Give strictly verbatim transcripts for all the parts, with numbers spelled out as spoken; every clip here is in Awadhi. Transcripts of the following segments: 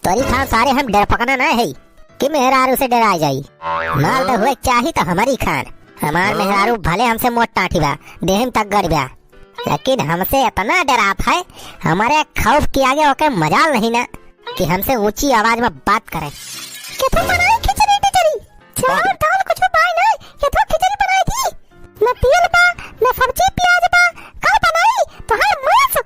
तोरी खान सारे हम डरपकना ना है कि मेहरारू से डराए जाई। माल तो हुए चाही तो हमारी खान। हमार मेहरारू भले हमसे मोट टाटी बा, देह में तगड़ बा, लेकिन हमसे इतना डरात है, हमारे खौफ के आगे ओके मजाल नहीं ना कि हमसे ऊंची आवाज में बात करे। केथो बनाई खिचड़ी टिचड़ी, चावल दाल कुछ पाई नहीं, केथो खिचड़ी बनाई थी। न तेल बा, न सब्जी प्याज बा, का बनाई? तोहार मांस।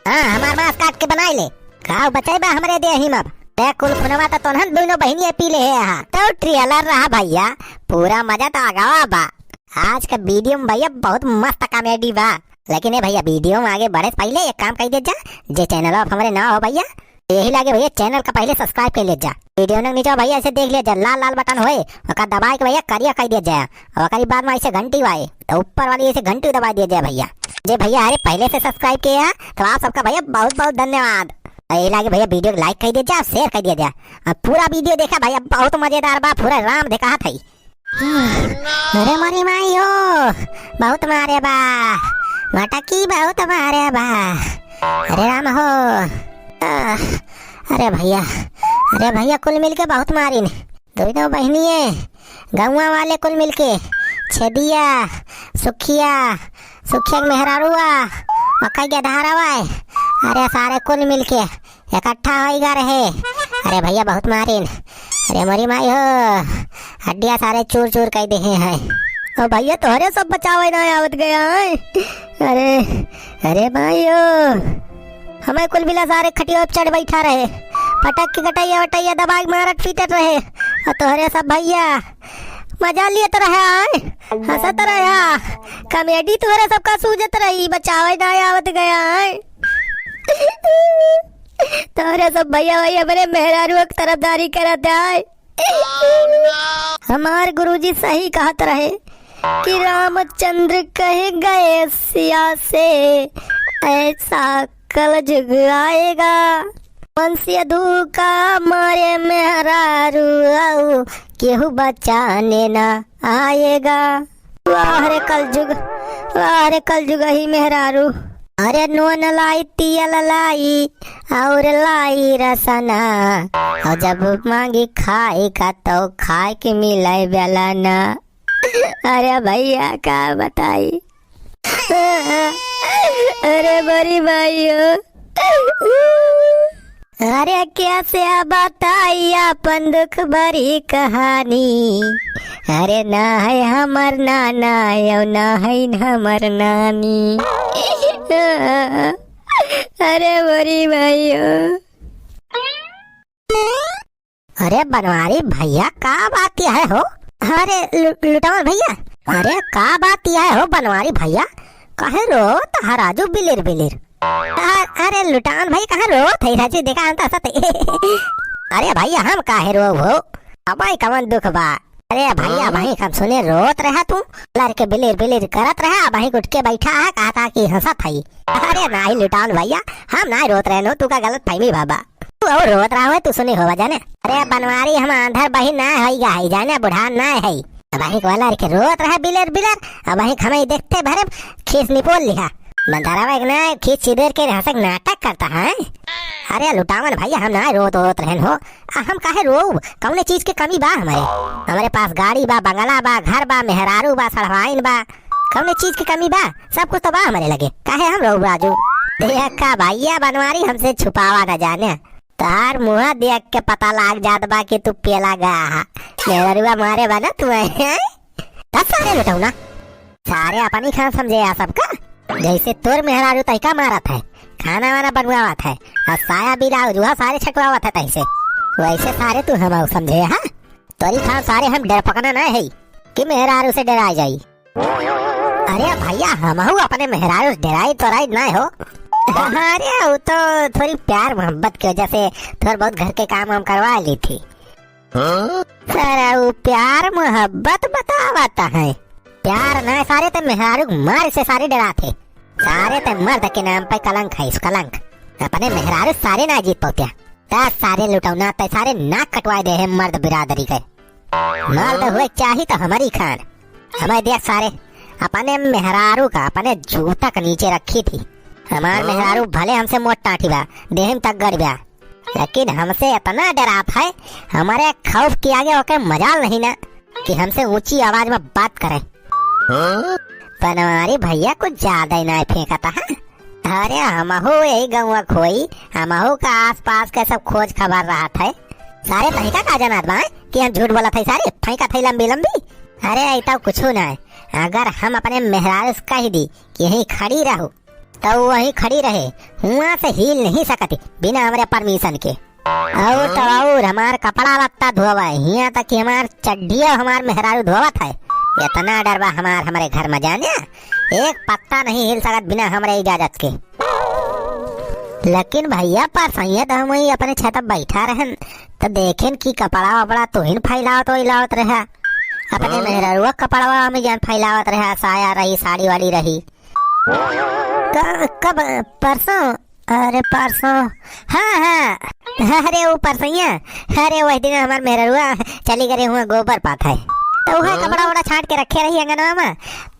हाँ, हमार मांस काट के बनाई ले। का बचाई बा हमरे देही में अब? ते कुल खुनवा त तोन्हन दुनो बहिनिये पी ले हे हा। तो ट्रेलर रहा भैया, पूरा मजा तो आगावा बा। आज का वीडियो में भैया बहुत मस्त कॉमेडी बा। लेकिन ए भैया, वीडियो में आगे बढ़े से पहले एक काम कही दे जा, जे चैनल आप हमरे ना हो भैया, यही लागे भैया, चैनल का पहले सब्सक्राइब कर ले जा। वीडियो के नीचे भैया ऐसे देख ले जा, लाल लाल बटन होए, ओका दबाए के भैया करिया कर दिया जाए, और ओकरी बाद में ऐसे घंटी आए, तो ऊपर वाली ऐसे घंटी दबा दिया जाए भैया। जे भैया अरे पहले से सब्सक्राइब किए हैं, तो आप सबका भैया बहुत बहुत धन्यवाद। यही लागे भैया, वीडियो को लाइक कर दिया जाए, शेयर कर दिया जाए, और पूरा वीडियो देखा भैया, बहुत मजेदार बा, पूरा राम देखा था। अरे मोरी माई हो, बहुत मारे बा, मटकी बहुत मारे बा। अरे राम हो, आह, अरे भैया, अरे भैया, कुल मिलके बहुत मारिन। दोनों बहिनिये, गौवा वाले कुल मिलके, छेदिया, सुखिया, सुखिया के मेहरारुआ, मकई के धारावा है। अरे सारे कुल मिलके इकट्ठा होइगा रहे। अरे भैया बहुत मारिन। अरे मोरी माई हो, हड्डिया सारे चूर चूर कर देहे हैं। ओ भैया तोहरे सब बचावे ना आवत गया है। अरे, अरे माई हो, हमें कुल मिला सारे खटिया पे चढ़ बैठा रहे, पटक के गटैया वटैया दबा के मारत पीटत रहे। और तोहरे सब भैया मजा लेत रहे आए, हंसत रहे आ। कॉमेडी तोहरे सबका सूझत रही, बचावे ना आवत गया आए। तोहरे सब भैया भाई हमरे मेहरारू के तरफदारी करत आए। हमार गुरुजी सही कहत रहे कि रामचंद्र कह गए सिया से, ऐसा कलजुग आएगा। मन से धोखा मारे मेहरारू आऊ, केहू बचाने ना आएगा। वाह रे कलजुग, वाह रे कलजुग ही मेहरारू। अरे नून लाई, तेल लाई, और लाई रसना, और जब मांगी खाए का तो खाए के मिलाई बेलाना। अरे भैया का बताई, अरे बड़ी माई हो। अरे कैसे बताई अपन दुख भरी कहानी। अरे ना है हमर नाना, यो ना है हमर नानी। अरे बड़ी माई हो। अरे बनवारी भैया, का बात यह है हो? अरे लु-, लुटावन भैया, अरे का बात यह है हो बनवारी भैया? काहे रोत है राजू बिलिर बिलिर? अ-, अरे लुटावन भाई, काहे रोत है राजू? देखा हम तो हंसत है। अरे भैया, हम काहे रोब हो? अबही कवन दुख बा? अरे भैया, अबही हम सुने रोत रहा तू, लड़के बिलिर बिलिर करत रहा, अबही उठ के बैठा है, कहता कि हंसत है। अरे नाही लुटावन भैया, हम नाही रोत रहे हो, तू का गलत फहमी बाबा। तू और रोत रहा है, तू सुनी होवा जाने। अरे बनवारी, हम आंधर बही ना है, गा है जाने, बुढ़ान ना है। अबही वाला के रोत रहा बिलर बिलर, अबही हमें देखते भरे खीस निपोल लिहा। मंदरवा एक ना खीस चिदेर के हंसक नाटक करता है। अरे लुटावन भैया, हम ना रोत रोत रहन हो, आ हम काहे रोब? कौने चीज के कमी बा हमारे? हमारे पास गाड़ी बा, बंगला बा, घर बा, मेहरारू बा, सड़वाइन बा, कौने चीज के कमी बा? सब कुछ तो बा हमारे लगे, काहे हम रोब राजू? देख का भैया बनवारी, हमसे छुपावा न जाने। तार मुँह देख के पता लाग जात बा कि तू पेला गया हा। मेहररुआ मारे बा ना तू, हैं? तब सारे लुटौना। सारे अपनी खान समझे या सबका। जैसे तोर मेहरारू तैका मारत है, खाना वाना बनवावत है, और साया ब्लाउज वह सारे छकवावत है तैसे। वैसे सारे तू हम समझे हा? तोरी खान सारे हम डरपकना ना है कि मेहरारू से डराए जाई। अरे भैया, हमहू अपने मेहरारू से डराई तोराई ना हो। अरे, वो तो थोड़ी प्यार मोहब्बत की वजह से थोड़ा बहुत घर के काम वाम करवा ली थी। हाँ? सारा वो प्यार मोहब्बत बतावत है। प्यार ना सारे ते मेहरारू के मार से सारे डराते। सारे ते मर्द के नाम पे कलंक है, इस कलंक। अपने मेहरारू सारे ना जीत पाते। ता सारे लुटौना ते सारे नाक कटवाए दे है मर्द बिरादरी के। माल तो हुए चाही तो हमारी खान। हमें देख सारे, अपने मेहरारू का अपने जूता के नीचे रखी थी। हमार हाँ? मेहरारू भले हमसे मोट टाटी बा, देह में तगड़ बा, लेकिन हमसे इतना डरात है, हमारे खौफ के आगे ओके मजाल नहीं ना कि हमसे ऊंची आवाज में बात करे। हाँ? बनवारी भैया कुछ ज्यादा ही ना फेंकता है। अरे हमहू यही गौवा खोई, हमहू का आसपास के सब खोज खबर रहत है। सारे तनिका का जानत बा कि हम झूठ बोलत है सारे, फेंकत है लंबी लंबी। अरे ऐसा कुछ ना है, अगर हम अपने मेहरारू से कह दी कि यहीं खड़ी रहो, तो वो वहीं खड़ी रहे, हुआ से हिल नहीं सकती बिना हमरे परमिशन के। और तो और हमार कपड़ा लत्ता धोवे, हियां तक कि हमार चड्डिया हमार मेहरारू धोवत है। इतना डर बा हमार, हमरे घर में जाने, एक पत्ता नहीं हिल सकत बिना हमरे इजाजत के। लेकिन भैया परसैया तो हम वही अपने छत पर बैठा रहन, तो देखेन कि कपड़ा वपड़ा तुहिन फैलावत वैलावत रहा, अपने हाँ? मेहरारुआ कपड़वा में जान फैलावत रहा, साया रही, साड़ी वाड़ी रही। क-, कब? परसों? अरे परसों, हाँ, हाँ, अरे वो परसैया, अरे वही दिन हमार मेहररुआ चली गई हुआ गोबर पाथे, तो वह हाँ? कपड़ा वपड़ा छांट के रखे रही अंगनवा में,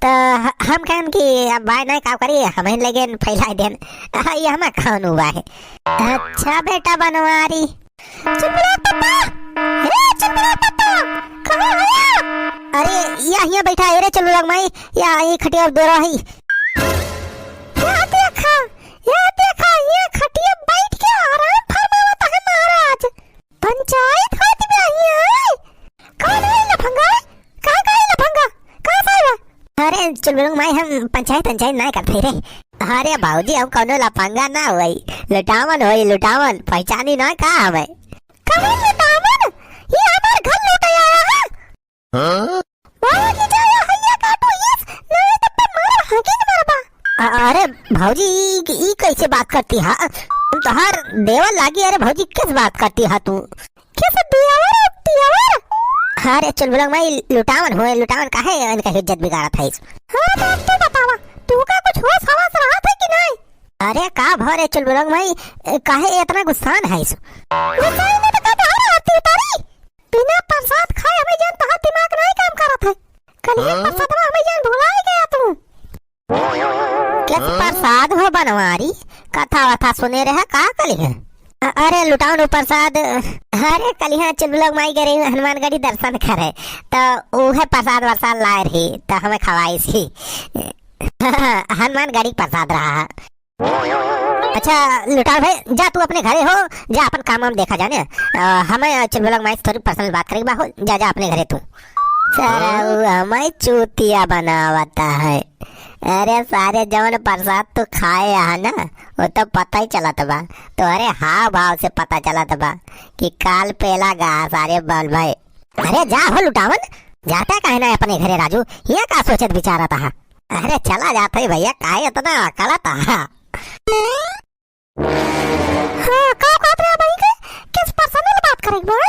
तो ह-, हम कहन कि अब भाई नहीं का करी, हम ही लेके फैला देन। हाँ, ये हमें कौन हुआ है? अच्छा बेटा बनवारी, चुलबुलक पापा, ए चुलबुलक पापा, कहाँ हो या? अरे, या हियाँ बैठा है रे चुलबुलक माई, या ये खटिया पे दो रही। या देखा, या देखा, ये खटिया बैठ के आराम फरमावत है महाराज। पंचायत होत बा हियाँ। कौन है लफंगा? कहाँ का है लफंगा? कहाँ से आया? अरे चुलबुलक माई, हम पंचायत पंचायत ना करते रे। अरे भौजी, हम कौनो लफंगा ना होई, लुटावन होई, लुटावन, पहचानी ना का हमें? कौन लुटावन? ये हमार घर लूटे आया है। हाँ? बाबूजी, जा या हइया काटो यस, नहीं तो पे मारो, हकीन मारबा। अ-, अरे भौजी, ई, ई कैसे बात करती है? हम तोहार देवर लागी, अरे भौजी, किस बात करती है तू? किस देवर और तेवर? अरे चुलबुलक माई, लुटावन होए, लुटावन काहे इनका इज्जत बिगाड़त है? हाँ, तो अब तू बतावा, तू का कुछ होश हवास रहत है कि नहीं? अरे का भव रे चुलबुलक माई, ए, काहे इतना गुस्सान है? गुस्सान में तो का तोहार आती उतारी? बिना प्रसाद खाए हमें जान तोहार दिमाग नहीं काम करत है। कल ही हाँ? प्रसाद में हमें जान भुला गया तू। किस प्रसाद हो बनवारी? कथा वथा सुने रहे का कल ही? अ-, अरे लुटाओ नु प्रसाद। अरे कल यहाँ चुलबुलक माई गए रही हनुमानगढ़ी दर्शन करे, तो उहे प्रसाद वरसाद लाए रही, तो हमें खवाई सी। हनुमानगढ़ी प्रसाद रहा। अच्छा लुटार भाई, जा तू अपने घरे हो, जा अपन काम वाम देखा जाने। अ, हमें चुलबुलक माई से थोड़ी personal बात करेक बा हो, जा, जा अपने घरे तू। सारा हाँ? उ हमें चूतिया बनावता है। अरे सारे जवन प्रसाद तू खाए है ना, वो तो पता ही चलत बा, तोहरे हाव भाव से पता चलत बा कि काल पेला गा सारे बल भाई। अरे जा हो लुटावन, जाता काहे ना अपने घरे राजू, यहाँ का सोचत विचारत हा? अरे चला जात है भैया, काहे इतना अकड़त हा? हाँ, का कहत रहे भाई के? किस personal बात करे बा?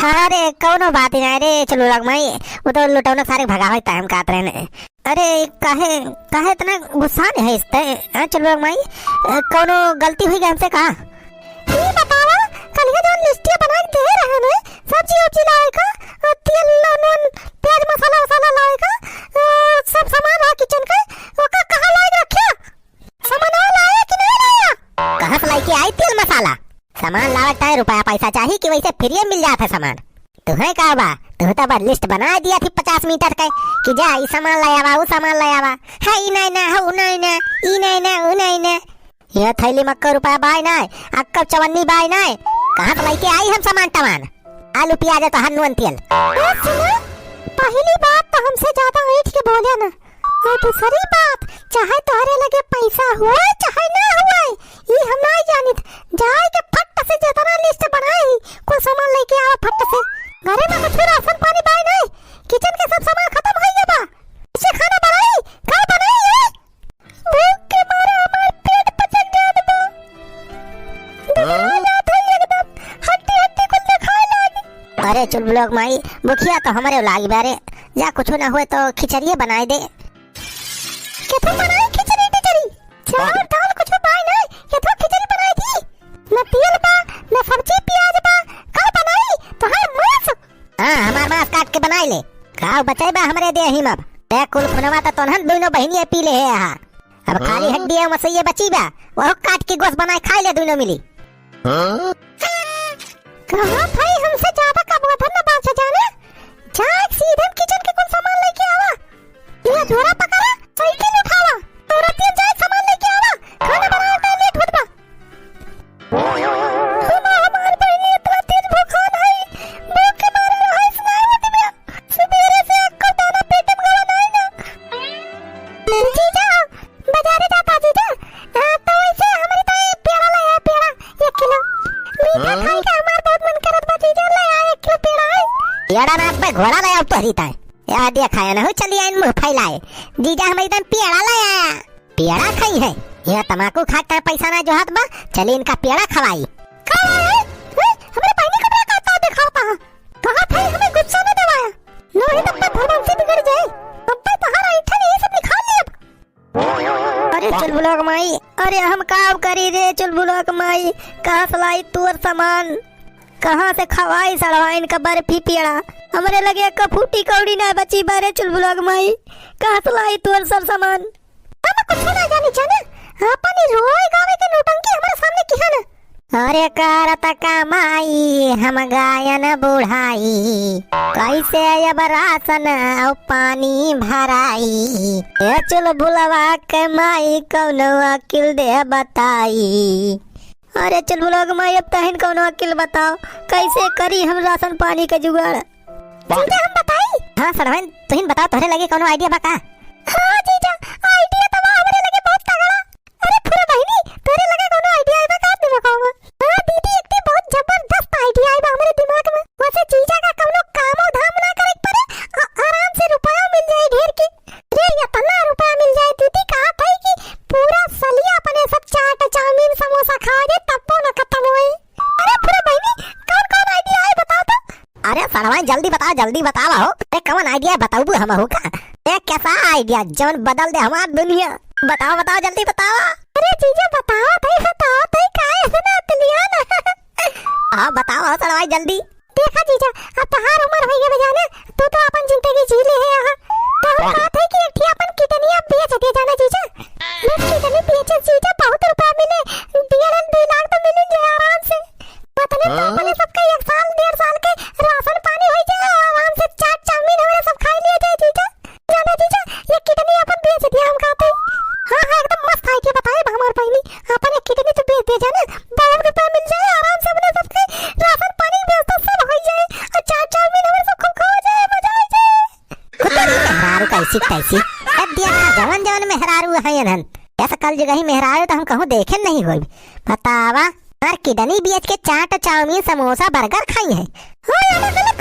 अरे कौनो बात ही नहीं रे, चुलबुलक माई, वो तो लुटौना सारे भगावे टाइम काट रहे ने। अरे काहे, काहे इतना गुस्सा में है इस ते? हाँ, चुलबुलक माई, अ, कौनो गलती हुई गया हमसे का? ई बतावा, कल ये जौन लिस्टिया बना के दे रहे ने, सब्जी उब्जी लावे का, अ, तेल, नून, प्याज, मसाला वसाला लावे का, अ, सब सामान रहा kitchen का, ओका कहाँ लाए के रखे? सामान लाया कि नहीं लाया? कहाँ से लेके आई तेल मसाला? सामान लावे टाइम रुपया पैसा चाहिए कि वैसे free मिल जात है सामान? तुम्हें का बा, तुम तो बस list बना दिया थी पचास meter के कि जा ई सामान ले आवा, ऊ सामान ले आवा, है ई नहीं ना, हो नहीं ना, ई नहीं ना, ऊ नहीं ना। यह थैली में अक्का रुपया बाय नाय, अक्का चवन्नी बाय नाय, कहाँ से लेके आई हम सामान तमान? आलू प्याज तो हर नून तेल। ए सुनो, पहली बात तो हमसे ज्यादा ऐंठ के बोले ना, और दूसरी बात, चाहे तोहरे लगे पैसा हुए चाहे ना हुए, ई हम नाय जानित। जाए के फट से जितना list बनाई, कुल सामान लेके आवा फट से। घरे में कुछ राशन पानी बाय नाय, kitchen के सब सामान खत्म हो गया बा। कैसे खाना बनाई? का बनाई है? भूख के मारे हमार पेट पचक जात बा। दुबरा जात है एकदम, हड्डी हड्डी कुल देखाए लागी। अरे चुलबुलक माई, भुखिया तो हमरे लागी बा रे। जा कुछ ना हुए तो खिचड़िए बनाए दे। केथो बनाई खिचड़ी टिचड़ी? चावल दाल कुछ बाय नहीं, केथो खिचड़ी बनाए दी। न तेल बा, न सब्जी प्याज बा, का बनाई? तोहार मांस। हाँ, हमार मांस काट के बनाए ले। का बचे बा हमरे देही में अब? ते कुल खुनवा त तोन्हन दुनो बहिनिये पी ले हे हा। अब खाली हाँ? हड्डी अउ मसइये बची बा, वहू काट के गोस बनाए खाए ले दुनो मिली। हाँ? कहाँ भाई हमसे ज्यादा कबूतर न बाँचे जाने। जा एक सीधन किचन के कुल सामान लेके आवा। ये झोरा पकड़ा, साइकिल उठावा। औरतिया जाए सामान लेके आवा। खाना बनावे का लेट होत बा। सुना हमार बहिनी इतना तेज भूखान है। भूख के मारे रहाइस नाय होत बा। सुबेरे से एको दाना पेट में गवा नाय ना। जीजा, बाजारे जाता जीजा। आ, तो वैसे हमरे तो ये पेड़ा लाया, पेड़ा, एक किलो। मीठा हाँ? खाए के हमार बहुत मन करत बा जीजा, ले आ एक किलो पेड़ा है। पेड़ा ना पे घोड़ा ले आओ तोहरी ताए। या देखा है ना हो, चली आइन मुँह फैलाए। जीजा हम एकदम पेड़ा ले आया। पेड़ा खाई है। यह तमाकू खा के पैसा ना जोहात बा, चली इनका पेड़ा खवाई। का है? हैं? हमरे बहिनी को पेड़ा खाता दिखाता है। कहा था हमें गुस्सा न दिलाया। नहीं तो अपना भगवान से बिगड़ जाए। अब तो तहारा ऐठन ये सब निकाल ले अब। अरे चुलबुला के माई, अरे हम का करी रे चुलबुला के माई, कहाँ से लाई तोर सामान, कहाँ से खवाई सड़वाइन का बर्फी पेड़ा, हमरे लगे एक फूटी कौड़ी ना बची बा रे चुलबुला के माई, कहाँ से लाई तोर सब सामान। हम कुछ ना जानी जाने, अपन ही रोए गावे के नौटंकी हमारे सामने किहा ना। अरे करत कमाई हम गायन बुढ़ाई, कैसे अब राशन और पानी भराई? ए चुलबुलवा के माई कौनो अकिल दे बताई। अरे चुलबुलवा के माई अब तहिन कौनो अकिल बताओ, कैसे करी हम राशन पानी के जुगाड़? जीजा हम बताई? हाँ सड़वाइन, तुहिन बताओ, तोहरे लगे कौनो idea बा का? हाँ जीजा, idea तो बा हमरे लगे बहुत तगड़ा। अरे फुरा बहिनी, तोरे लगे कौनो idea आइबा का दिमाग में? हाँ दीदी, एक ठे बहुत जबरदस्त idea आइबा हमरे दिमाग में। वैसे जीजा का कौनो कामो धाम ना करे के पड़े, आ-, आराम से रुपया मिल जाए ढेर के। अरे इतना रुपया मिल जाए दीदी, कहा था कि पूरा सलिया अपने सब चाट, चाउमीन, समोसा खावा जाए, तब तो ना खत्म होए। अरे फुरा बहिनी, कौन कौन idea आए बताओ तो? अरे सड़वाइन जल्दी बताओ, जल्दी बताओ हो। अरे कौन idea बताऊबू हमहू का? ए कैसा idea जौन बदल दे हमार दुनिया? बताओ बताओ जल्दी बताओ। अरे जीजा बताओ तई, बताओ तई, काहे ऐसे ना अतलिया ना? हाँ बताओ हो सड़वाइन जल्दी। देखा जीजा, अब तहार उम्र होई गई बा जाने, तू तो अपन जिंदगी जी ले है यहाँ। तो हम कहत है कि एक ठे अपन किडनिया बेच दे जाना जीजा। ये किडनी बेचे जीजा बहुत रुपया मिले, डेढ़ दो लाख तो मिल जाए आराम से। पतले तो हाँ? अपने सबके एक साल, डेढ़ साल के राशन पानी होई जाए, आराम से चाट चाउमीन हमरे सब खाई लिया जाए जीजा। जाना जीजा, ये किडनी अपन बेच दिया हम कहते। हाँ, हाँ, एकदम मस्त idea बताए बा हमार बहिनी। अपन एक किडनी तो बेच दे जाना, बहुत रुपया मिल जाए, आराम से अपने सबके राशन पानी की व्यवस्था सब होई जाए, और चाट चाउमीन हमरे सब खूब खावा जाए, मजा आ जाए। खुद तो नहीं मेहरारू कैसी तैसी। अब देखा जवन जवन मेहरारू है इन्हन। ऐसा कल जगह ही मेहरारू तो हम कहूँ देखे नहीं होई। बतावा, हर किडनी बेच के चाट, चाउमीन, समोसा, बर्गर खाई है। हो, ये तो गलत